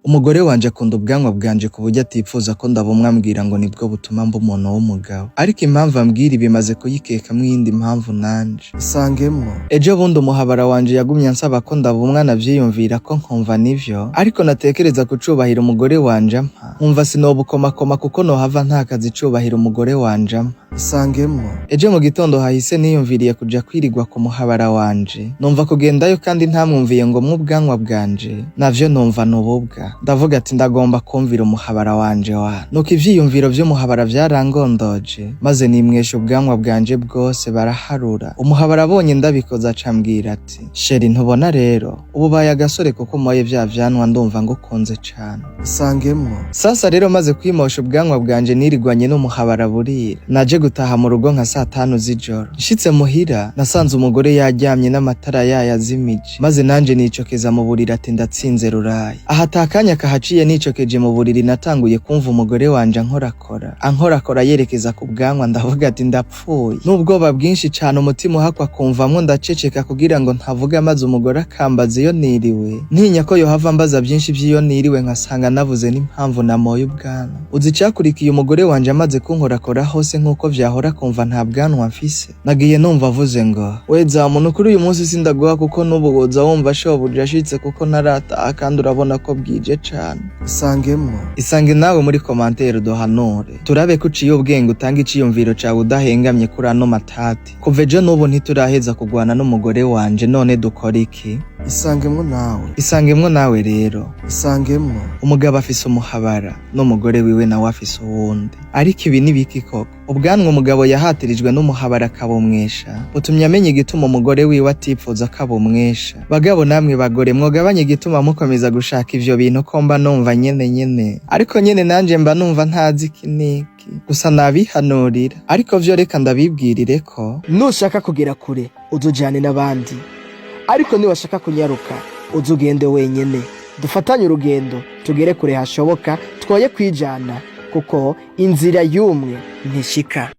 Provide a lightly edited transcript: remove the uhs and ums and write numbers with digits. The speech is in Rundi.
Umugore wanje akunda ubwanwa bwanje ku buryo atipfuza ko ndabumwa, ambwira ngo nibwo butuma mba umuntu w'umugabo. Ariko impamvu ambwira ibi maze kuyikekamwo iyindi mpamvu nanje. Isangemwo. Ejo bundi umuhabara wanje yagumye ansaba ko ndabumwa, navyiyumvira ko nkumva nivyo, ariko natekereza ku cubahiro umugore wanje ampa, nkumva sinobukomakoma kuko nohava ntakaza icubahiro umugore wanje ampa. Isangemwo. Ejo mu gitondo hahise niyumviriye kuja kwirigwa ku muhabara wanje, numva kugendayo kandi ntamwumviye ngo mwe ubwanwa bwanje navyo numva nububwa. Ndavuga ati ndagomba kumvira umuhabara wanje wa. Nuko ivyiyumviro vy'umuhabara vyarangondoje, maze nimwesha ubwanwa bwanje bwose baraharura. Umuhabara abonye ndabikoze aca ambwira ati: "Chéri, ntubona rero ubu ubaye agasore kuko umoye vya vyanwa, ndumva ngukunze cane." Isangemwo. Sasa rero maze kwimosha ubwanwa bwanje nirigwanye n'umuhabara burira. Naje gutaha mu rugo nka 5:00 z'ijoro. Nshitse muhira nasanze umugore yaryamye n'amatara yayazimije, maze nanje nicokeza mu buriri ati ndatsinze rurayi. Aha ata kanya kahaciye nicokeje mu buriri, natanguye kumva umugore wanje ankorakora, ankorakora yerekeza ku bwanwa. Ndavuga ati ndapfuye. N'ubwoba bwinshi cane, umutima uhakwa kumvamwo, ndaceceka kugira ngo ntavuga, maze umugore akambaza iyo niriwe. Ntinya ko yohava ambaza byinshi vy'iyo niriwe, nkasanga navuze n'impamvu namoye ubwanwa. Uzi icakurikiye umugore wanje amaze kunkorakora hose nk'uko vyahora, kumva nta bwanwa mfise? Nagiye numva avuze ngo: "We zamu, kuri uyu munsi sindaguha kuko n'ubu woza wumva shobuja ashitse kuko ntarataha kandi urabona ko bwije cane." Isangemwo. Isange nawe muri commentaire, duhanure turabe ko uciye ubwenge, utanga iciyumviro cawe udahengamye kuri ano matati. Kuva ejo n'ubu ntituraheza kugwana n'umugore wanje, none dukora iki? Isangemwo nawe. Isangemwo nawe rero. Isangemwo. Umugabo afise umuhabara n'umugore wiwe nawe afise uwundi, ariko ibi ni biki koko? Ubwanwa umugabo yahatirijwe n'umuhabara akabumwesha butumye amenya igituma umugore wiwe atipfuza ko abumwesha. Bagabo namwe bagore, mwogabanye igituma mukomeza gushaka ivyo bintu, ko mba numva nyene nyene, ariko nyene nanje mba numva ntazi iki niki, gusa nabihanurira. Ariko vyo reka ndabibwirire ko Nushaka kugera kure uzujane n'abandi, ariko niwashaka kunyaruka uzugende wenyene. Dufatanye urugendo tugere kure hashoboka, twoye kwijana kuko inzira y'umwe ntishika.